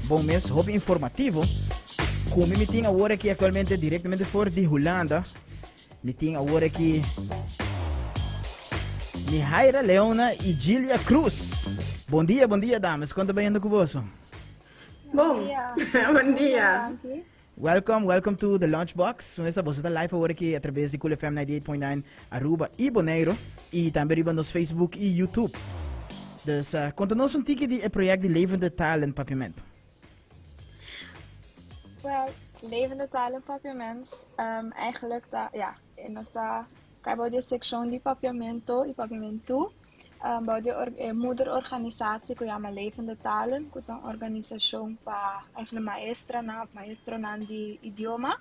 Bon mes, hopi informativo. Ku mi tin awor aki aktualmente direktamente for di Hulanda. Mi tin awor aki Mihaira Leona i Gilia Cruz. Bon dia, bon dia dames. Kon ta bayendo ku boso? Bon, bon dia. Welcome, welcome to the Lunchbox. Mesa boso ta live awor aki a traves di Cool FM 98.9 Aruba y Bonaire y tambe riba nos Facebook y YouTube. Dus uh, konta nos un tiki di e project di Levende Talen Papiamento. Wel, Levende Talen Papiaments, um, eigenlijk ta, ja, nos ta kai bou di seccion di Papiamento y Papiamentu. Um, bou di e moederorganisatie ku yama Levende Talen, ku ta un organisashon pa eigenlijk maestranan of maestronan di idioma.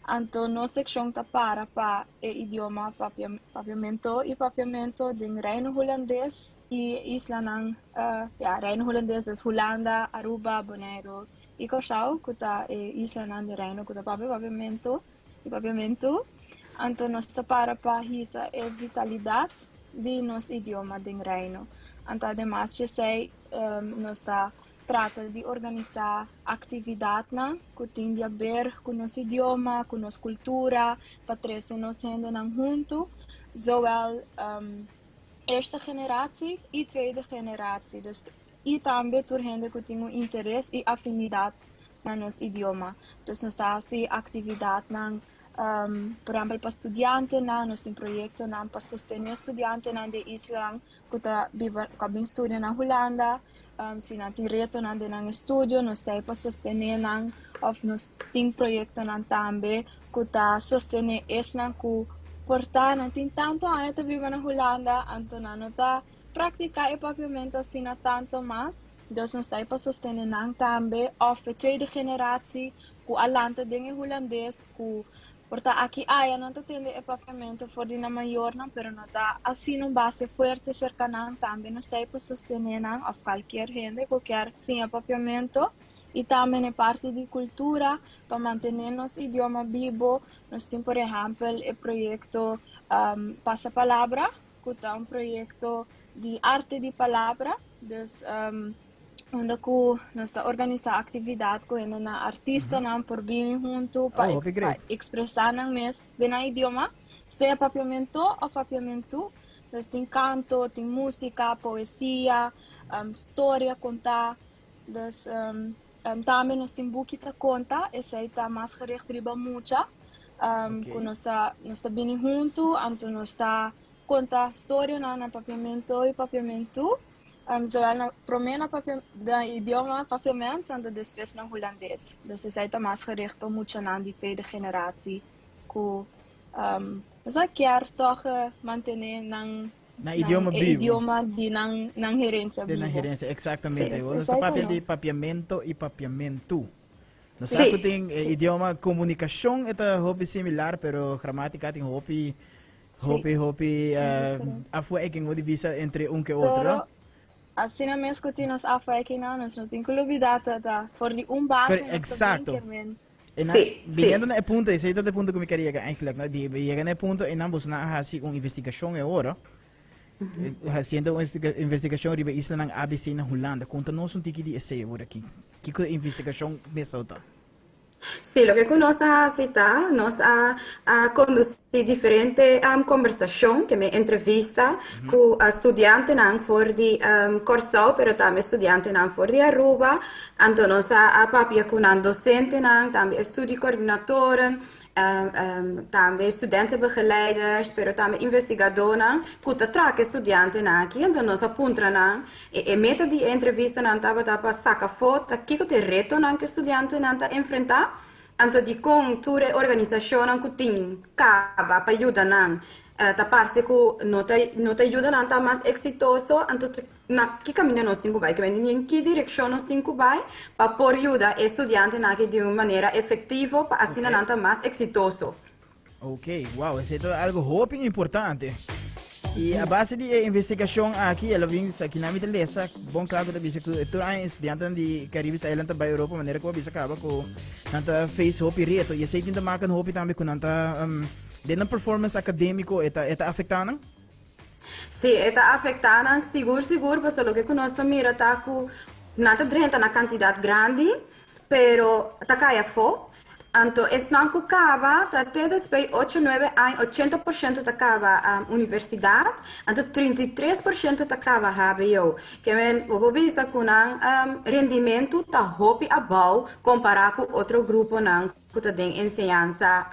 Anto nos sekshon ta para pa e idioma papia, papiamento i papiamento den Reino Hulandes i e islanan, uh, ja, Reino Hulandes, dus Hulanda, Aruba, Boneiru i Kòrsou, ku ta e islanan di Reino ku ta papia papiamento i papiamentu. Anto nos ta para pa hisa e vitalidat di nos idioma den Reino. Anto ademas djesei nos ta trata di organisá aktividatnan ku tin di aber ku nos idioma, ku nos kultura, pa trese nos hendenan huntu, zowel eerste generatie i tweede generatie. Dus i tambe tur hende ku tin un interes i afinidat na nos idioma. Dus nos ta hasi aktividatnan, por ehèmpel pa studiantenan, nos tin proyektonan pa sostené studiantenan den islanan ku ta biba, ku a bin studia na Hulanda. Si nan tin retonan den nan estudio, nos ta ei pa sostené nan òf nos tin proyektonan tambe ku ta sostené esnan ku por ta nan tin tantu aña ta biba na Hulanda, anto nan no ta Praktiká e papiamentu asina tanto mas, dus nos ta ei pa sostene nan tambe, òf e tweede generatie ku a lanta den e hulandes ku por ta aki aya nan ta tende e papiamentu for di nan mayornan pero no ta asina un base fuerte serka nan, tambe nos ta ei pa sostene nan òf kalkier hende ku kier siña papiamentu. I tambe na e parti di kultura pa mantene nos idioma bibo nos tin por ehèmpel e proyekto Pasa Palabra ku ta un proyekto di arte di palabra, dus unda ku nos ta organisá aktividat ku hendenan artistanan por bini huntu pa Oh, hopi great. ekspresá nan mes den nan idioma, sea papiamentu òf papiamentu. Dus tin kanto, tin músika, poesia, storia kontá. Dus tambe nos tin buki ta konta, esei ta mas gericht riba mucha. Ku nos ta nos ta bini huntu, anto nos ta konta storianan na papiamento i papiamentu, zowel na promé na papia na idioma papiaments anto despues na hulandes. Dus esei ta mas gericht pa muchanan di tweede generatie ku nos a kier tòg mantené nan Na idioma e bibu. idioma di nan nan herencia De nan bibu. herencia, exactamente. Sí, Nos ta esei ta papia di nos. papiamento i papiamentu. Nos Sí. sa ku tin eh, Sí. idioma komunikashon e ta hopi similar, pero gramatika tin hopi Sí. hopi hopi Tin eh, diferencia. afwijking, hoe di bisa entre un ke otro. Pero asina mes ku tin nos afwijkingnan, nos no tin ku lubida ta ta for di un base Pero nos ta bin exacto. kermen. E nan, Sí, sí. biniendo na e punto, esei ta e punto ku mi queria yega eigenlijk, no? Di yega na e punto einan boso nan a hasi un investigashon e ora, hasiendo un investigashon riba islanan ABC na Hulanda. Konta nos un tiki di esei awor aki. Kiko e investigashon mesao ta? Sí, loke ku nos a hasi ta, nos a a kondusí diferente kombersashon, ke men entrevista ku studiantenan for di Kòrsou, pero tambe studiantenan for di Aruba. Anto nos a a papia ku nan dosentenan, tambe e studiecoördinatoren, tambe studentenbegeleiders, pero tambe investigadónan ku ta traha ku e studiantenan aki. Anto nos a puntra nan, e e meta di e entrevistanan tabata pa saka afó ta kiko ta e retonan ku e studiantenan ta enfrentá, anto dikon tur e organisashonnan ku tin kaba pa yuda nan ta parse ku no ta no ta yuda nan ta mas eksitoso, anto Na ki kaminda nos tin ku bai? Den ki direkshon nos tin ku bai pa por yuda e studiantenan aki di un manera efektivo pa asina nan ta mas eksitoso? Ok, wow, esei ta algo hopi importante. I a base di e investigashon aki, el a bin sa kinan mi ta lesa, bon kla ku ta bisa ku tur aña e studiantenan di Caribbean Island ta bai Europa manera ku a bisa kaba ku nan ta face hopi reto i esei tin ta makan hopi tambe ku nan ta den nan performance akademiko e ta e ta afektá nan. Sí, e ta afektá nan sigur sigur, pasobra loke ku nos ta mira ta ku Nan ta drenta na kantidat grandi, pero ta kai afó. Anto esnan ku kaba ta te despues ocho nuebe aña 80% ta kaba universidat, anto 33% ta kaba HBO. Ke men bo por bisa ku nan rendimentu ta hopi abou kompará ku otro gruponan ku ta den enseñansa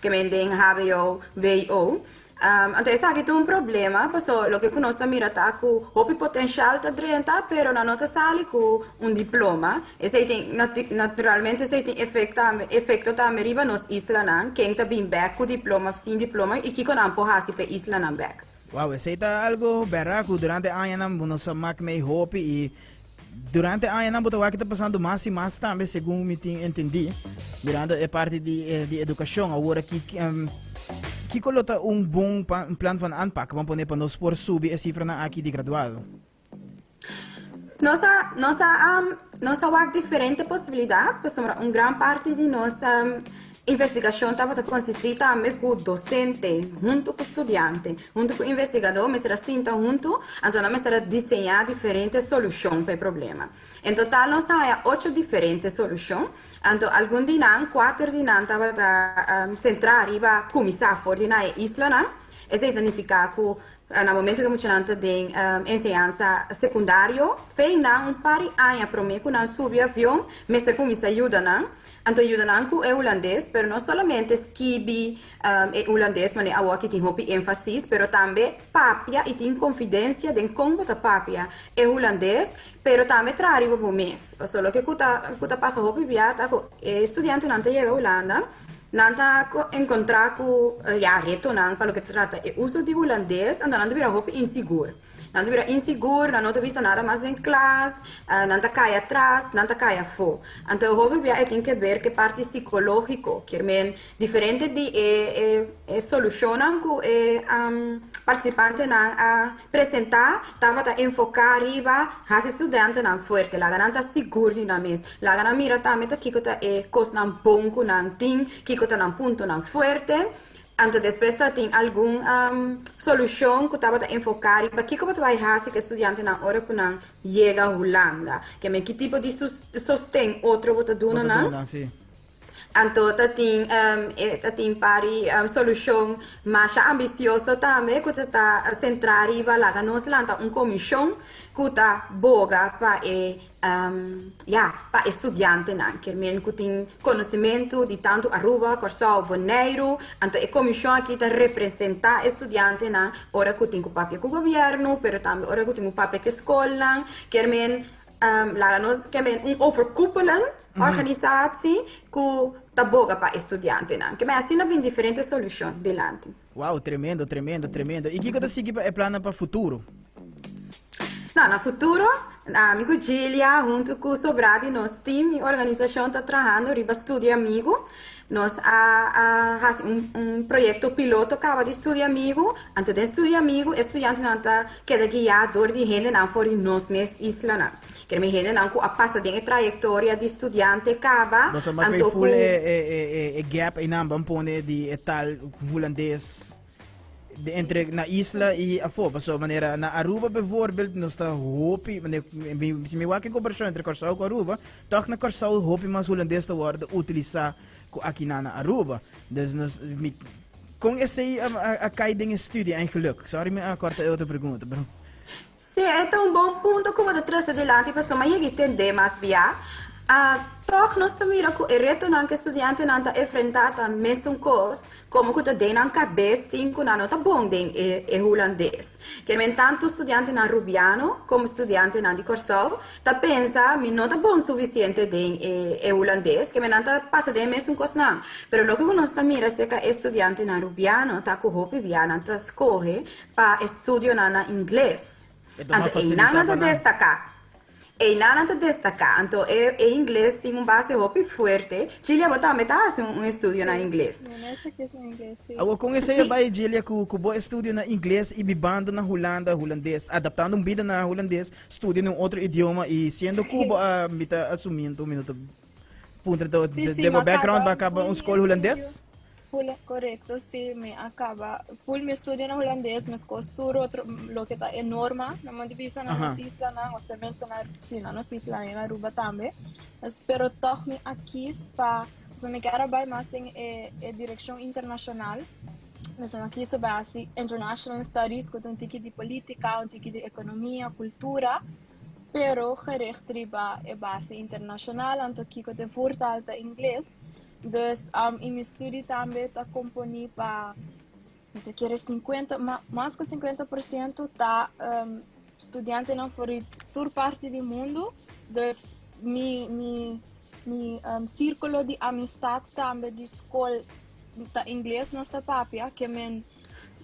ke men den HBO, VO. Anto esaki ta un problema, paso loke ku nos ta mira ta ku hopi potenshal ta drenta, pero nan no ta sali ku un diploma. Esei tin, naturalmente esei tin efekto tambe riba nos islanan, ken ta bin bèk ku diploma òf sin diploma i kiko nan por hasi pa e islanan bèk. Wow, esei ta algo bèrdat ku durante añanan bo nos a mak mei hopi i Durante añanan bo ta wak ta pasando mas y mas tambe segun mi tin entendí, mirando e parti di, eh, di educacion. Awor aki, um, kiko lo ta un bon pa, un plan van aanpak, ban pone pa nos por subi e cifranan aki di graduado? Nos a, nos a, um, nos a wak diferente posibilidad, pasobra un gran parti di nos um, Investigashon tabata konsistí tambe ku dosente huntu ku studiante, huntu ku investigadó mester a sinta huntu, anto nan mester a diseñá diferente solushon pa e problema. En total nos a haña ocho diferente solushon, anto algun di nan, kuater di nan tabata sentrá riba kuminsá for di na e islanan. Esei ta nifiká ku na momento ku e muchanan ta den enseñansa sekundario, fei nan un par di aña promé ku nan subi avion mester kuminsá yuda nan. Anto yuda nan ku e hulandes, pero no solamente skibi e hulandes manera awor aki tin hopi énfasis, pero tambe papia i tin konfidensia den kon bo ta papia e hulandes, pero tambe traha riba bo mes. Pasobra loke ku ta ku ta pasa hopi bia ta ku e studiantenan ta yega Hulanda, nan ta enkontrá ku ya retonan pa loke ta trata e uso di hulandes, anto nan ta bira hopi insigur. Nan ta bira insigur, nan no ta bisa nada mas den klas, nan ta kai atras, nan ta kai afó. Anto e hopi bia e tin ke ber ku e parti sikológiko, kier men diferente di e e solushonnan ku e partisipantenan a presentá tabata enfoká riba hasi studiantenan fuerte, laga nan ta sigur di nan mes, laga nan mira tambe ta kiko ta e kosnan bon ku nan tin, kiko ta nan puntonan fuerte. Anto despues ta tin algun solushon ku tabata enfoká riba kiko bo ta bai hasi ku e studiantenan ora ku nan yega Hulanda. Ke men ki tipo di sosten otro bo ta duna nan. Anto ta tin ta tin par di solushon masha ambisioso tambe ku ta ta sentrá riba laga nos lanta un komishon ku ta boga pa e Ya, pa e studiantenan, kier men ku tin konosementu di tantu Aruba, Kòrsou, Boneiru, anto e komishon aki ta representá e studiantenan ora ku tin ku papia ku gobièrnu, pero tambe ora ku tin ku papia ku e skolnan, kier men laga nos, kier men un overkoepelend organisatie ku ta boga pa e studiantenan. Kier men asina bin diferente solushon dilanti. Wow, tremendo, tremendo, tremendo. I kiko ta sigui pa e plannan pa futuro? No, na futuro, ami ku Gilia huntu ku sobrá di nos team i organisashon ta trahando riba Studio Amigu. Nos a a hasi un un proyekto piloto kaba di Studio Amigu. Anto den Studio Amigu e studiantenan ta keda guiá dor di hendenan for di nos mes islanan. Kere mi hendenan ku a pasa den e trayektoria di studiante kaba, Boso a maka e anto ku. full e e e e e gap einan ban pone di e taal hulandes de entre na isla i afó. Pasobra manera na Aruba bijvoorbeeld nos ta hopi, mane mi si mi wak e komparashon entre Kòrsou ku Aruba, tòg na Kòrsou hopi mas hulandes ta wòrdu utilisá ku akinan na Aruba. Dus nos mi kon esei a a a kai den e studie eigenlijk? Sorry mi a kòrta e otro pregunta, pero. Sí, e ta un bon punto ku bo ta trese dilanti pasobra mi a yega i tendé mas bia. Tòg nos ta mira ku e retonan ku e studiantenan ta enfrentá ta mesun kos komo ku ta den nan kabes tin ku nan no ta bon den e e hulandes. Ke men tantu studiantenan rubiano komo studiantenan di Kòrsou ta pensa mi no ta bon sufisiente den e e hulandes, ke men nan ta pasa den e mesun kosnan. Pero loke ku nos ta mira serka e studiantenan rubiano ta ku hopi bia nan ta skohe pa estudionan na ingles. E ta mas Anto einan facilitá nan pa ta nan. destaká. Einan nan ta destaká. Anto e e ingles tin un base hopi fuerte. Chilia bo tambe ta hasi un un estudio na Sí, ingles. mi mes ta kis na ingles, sí. Awor kon esei a Sí. bai Gilia ku ku bo estudio na ingles i bibando na Hulanda hulandes, adaptando un bida na hulandes, studia na un otro idioma i siendo ku bo Sí. a mi ta asumiendo mi no ta puntra Sí, sí, den mi bo a background kaba bo a kaba full un mi skol estudio. hulandes? Hula, korekto, si, mi a kaba ful mi estudio na hulandes, meskos tur otro loke ta e norma, nan mon di bisa na nos islanan, of tenminste na, si, na nos islanan i na Aruba tambe. Dus, pero tòg mi a kis pa, pasobra mi kier a bai mas den e e direkshon internashonal, dus mi a kis pa bai hasi International Studies, ku ta un tiki di politika, un tiki di ekonomia, kultura, pero gericht riba e base internashonal, anto kiko ta e voertaal ta ingles. Dus i mi studi tambe ta komponí pa mi ta kere sinkuenta mas ku 50% ta studiantenan for di tur parti di mundu. Dus mi mi mi sírkulo di amistat tambe di skol ta ingles nos ta papia ke men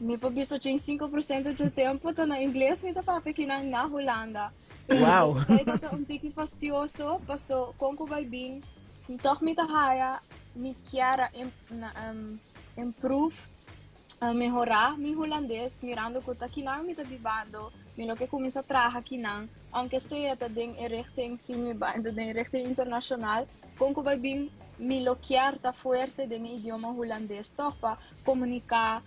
mi por bisa 85% dje tempu ta na ingles mi ta papia kinan na Hulanda. Wow. Esei ta ta un tiki fastioso paso kon ku bai bin Tòg mi ta haya mi kier a improve, mehorá mi hulandes mirando ku ta kinan mi ta bibando, mi lo ke kuminsá traha kinan, ounke sea ta den e richting si mi bai den e richting internashonal, kon ku bai bin mi lo kier ta fuerte den e idioma hulandes tòg pa komuniká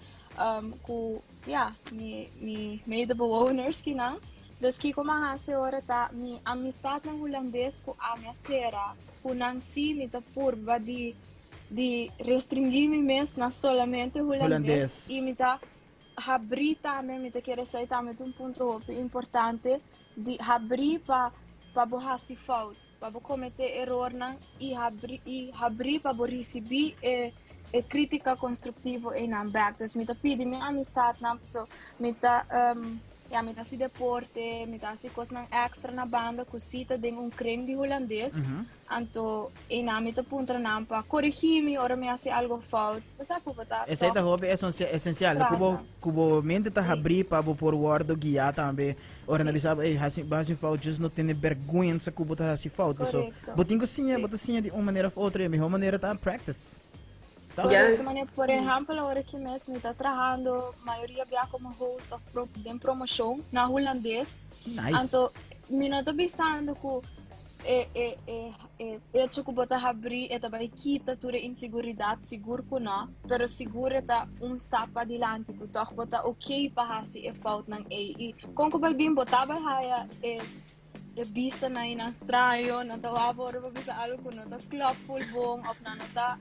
ku ya mi mi medebewoners kinan. Dus kiko mi a hasi ora ta mi amistatnan hulandes ku ami a sera ku nan si mi ta purba di di restringí mi mes na solamente hulandes i mi ta habrí tambe, mi ta kere esei tambe ta un punto hopi importante di habrí pa pa bo hasi fout, pa bo kometé erornan i habrí i habrí pa bo risibí e e krítika konstruktivo einan bèk. Dus mi ta pidi mi amistatnan paso mi ta Ya, mi ta hasi deporte, mi ta hasi kosnan èkstra na banda ku si ta den un kring di hulandes. Anto einan mi ta puntra nan pa korigí mi ora mi hasi algo fout. Bo sa ku bo ta Esei ta tòg hopi esensial, ku bo trata. ku bo mente ta habrí pa bo por wòrdu guiá tambe. Ora nan bisa bo, ey, hasi bo hasi un fout, just no tene bèrgwensa ku bo ta hasi fout. Paso Korekto. bo tin ku siña, bo ta siña di un manera òf otro i e mihó manera ta practice. Correcto, mane por ehempel awor aki mes mi ta trahando mayoria bia como host of pro, den promocion na hulandes. Nice. Anto mi no ta bisando cu e e e e hecho cu bo ta habri e ta bay kita tur e inseguridad, sigur cu no, pero sigur e ta un stap padilanti cu toch bo ta ok pa haci e foutnan ey y con cu bay bin bo ta bay haya e E bista nan i nan straño, nan ta wak ora bo bisa algo ku no ta klòp ful bon òf nan no ta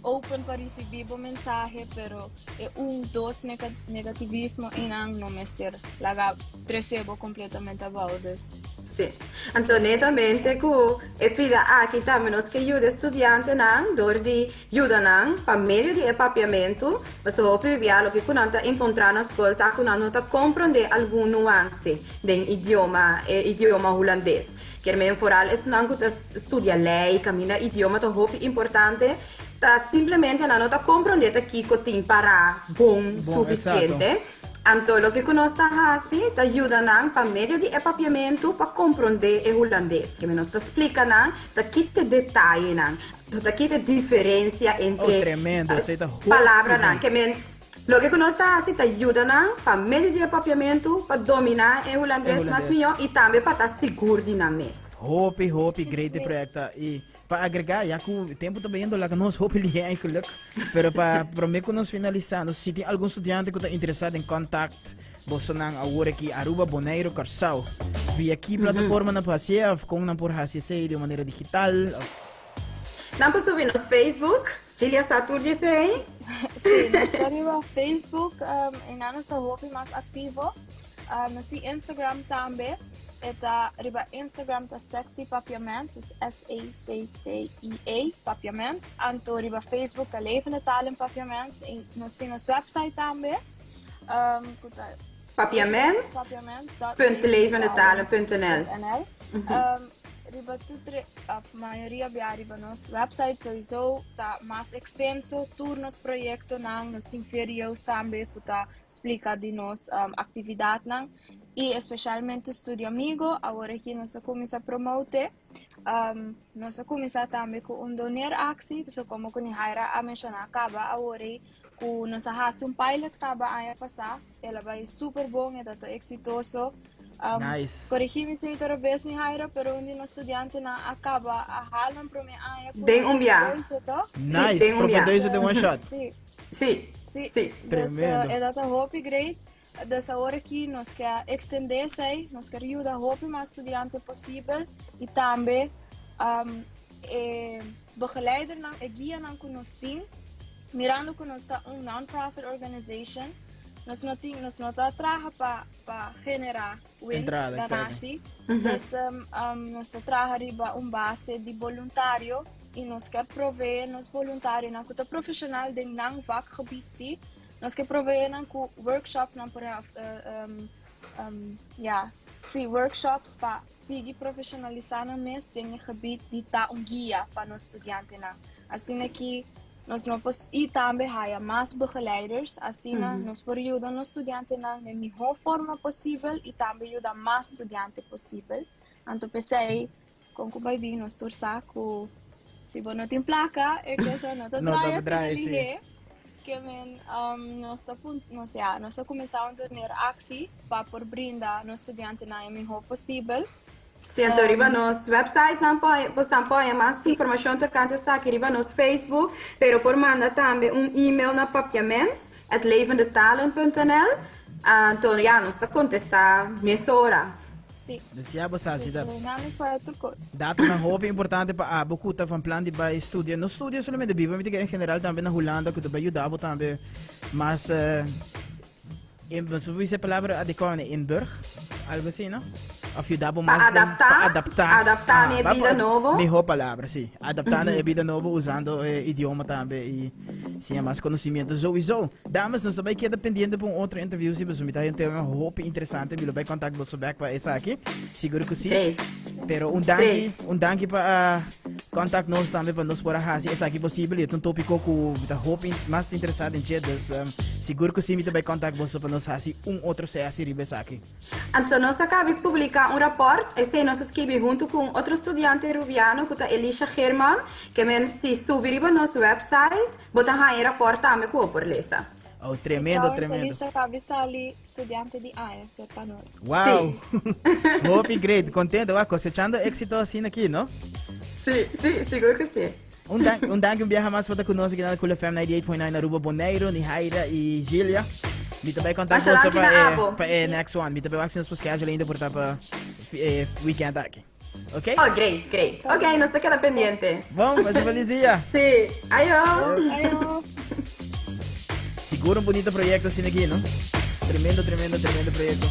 open pa risibí bo mensahe, pero e un, dos negativismo einan no mester laga trese bo kompletamente abou, dus. Sí. Anto netamente ku e pida aki tambe nos ke yuda e studiantenan dor di yuda nan pa medio di e papiamentu, pasobra hopi bia loke ku nan ta enkontrá na skol ta ku nan no ta komprondé algun nuanse den idioma e idioma hulandes. Kier men foral esnan ku ta studia lei, kaminda idioma ta hopi importante, ta simplemente nan no ta komprondé ta kiko tin pará bon Bon, sufisiente. exacto. Anto loke ku nos ta hasi ta yuda nan pa medio di e papiamentu pa komprondé e hulandes. Keme nos ta splika nan ta kita e detayenan, ta kita e diferensia Oh, entre tremendo, esei ta hopi palabranan. bon. Keme loke ku nos ta hasi ta yuda nan pa medio di e papiamentu pa dominá e E hulandes mas hulandes. mihó i tambe pa ta sigur di nan mes. Hopi, hopi great e proyekto i Pa agregá, ya ku tempu ta bayendo laga nos hopi lihé eigenlijk, pero pa promé ku nos finalisá, nos si tin algun studiante ku ta interesá den kontakt bosonan awor aki Aruba, Boneiru, Kòrsou, via ki plataforma nan por hasié òf kon nan por hasi esei di un manera digital òf? Nan por subi nos Facebook, Chilia sa tur di esei. Sí, nos ta riba Facebook, einan nos ta hopi mas aktivo. Nos tin Instagram tambe. E ta riba Instagram ta Sexy Papiaments, es S-E-C-T-I-E Papiaments. Anto riba Facebook ta Levende Talen Papiaments. I nos tin nos website tambe, ku ta Papiaments punt levendetalen punt nl. .nl. Riba tur tre, of mayoria bia riba nos website sowieso ta mas extenso tur nos proyectonan. Nos tin video's tambe ku ta splika di nos aktividatnan i espesialmente Studio Amigo, awor aki nos a kuminsá promote. Nos a kuminsá tambe ku un doneeractie, pasobra komo ku Nihaira a menshoná kaba awor ei ku nos a hasi un pilot kaba aña pasá, el a bai super bon, e ta eksitoso. Nice. Korigí mi si mi ta robes, Nihaira, pero un di nos studiantenan a kaba a hala un promé aña ku Den un bia. to? Sí, Nice, den un bia. propedeuse den one shot. Sí. Si. Dus Tremendo. E ta hopi great. Dus awor aki nos ke ekstendé esei, nos ke yuda hopi mas studiante posibel i tambe e begeleidernan, e guianan ku nos tin, mirando ku nos ta un non-profit organization, nos no tin, nos no ta traha pa generá winst, Entrada, exacto. Ganashi. Dus nos ta traha riba un base di voluntario i nos ke proveé nos voluntarionan ku ta profeshonal den nan vakgebied si. Nos ke proveé nan ku workshops nan por ja, si, workshops pa sigui profeshonalisá nan mes den e gebied di ta un guia pa nos studiantenan. Asina ki nos no por i tambe haya mas begeleiders, asina nos por yuda nos studiantenan den mihó forma posibel i tambe yuda mas studiante posibel. Anto p'esei kon ku bai bin nos tur sa ku si bo no tin plaka e cosa no ta No ta draai asina draai, si. lihé. Ke men nos ta nos ya nos ta kuminsá un torneo aksi pa por brinda nos studiantenan e mihó posibel. Si, anto riba nos website nan bo pone mas informashon tokante esaki, riba nos Facebook, pero por manda tambe un e-mail na papiaments@levendetalen.nl. Anto ja, nos ta kontestá mesora. Dus ja, bo sa, si Dus nan is pa otro kos. Datonan hopi importante pa abo ku ta van plan di bai studia. No studia solamente biba, mi ta kere en general tambe na Hulanda, ku ta bai yuda bo tambe mas in, bo bisa e palabra adecuado, inburg, algo asina, no? Of yuda bo Pa mas adaptá, pa adaptá. Adaptá Ah, na e bida nobo. Mihó palabra, si. Adaptá na e bida nobo usando e idioma tambe i siña mas konosimiento sowieso. Dames, nos ta bai keda pendiente pa un otro interview si, pasobra mi ta hay un tema hopi interesante. Mi lo bai contact boso back pa esaki. Sigur ku si. Great. Pero un danki, Great. un danki pa contact nos tambe pa nos por a hasi esaki posibel. Y ta un tópiko ku mi ta hopi mas interesado den dje. Dus sigur ku si mi ta bai contact boso pa nos hasi un otro sesi riba esaki. Anto nos a kaba di publiká un rapòrt, esei nos a skibi huntu ku un otro studiante rubiano ku ta Elisha Geerman, ke men si subi riba nos website bo ta haña e rapòrt tambe ku bo por lesa. Oh, tremendo, Trouwens, tremendo. Elisha a kaba di sali studiante di aña, serka nos. Wow! Hopi great, contento, wak, cosechando éxito asina aki, no? Si, sigur ku si. Un danki un biaha mas pa ta ku nos aki na Cool FM 98.9 Aruba, Boneiru, Nihaira i Gilia. Mi ta bai kontak Masha boso danki pa na e, abo. pa e next one. Mi ta bai wak si nos por schedule ainda por ta pa e weekend aki. Ok? Oh, great, great. Ok, nos ta keda pendiente. Bon, pasa feliz dia. Si, ayo. Ayo. Sigur un bunito proyecto asina aki, no? Tremendo, tremendo, tremendo proyecto.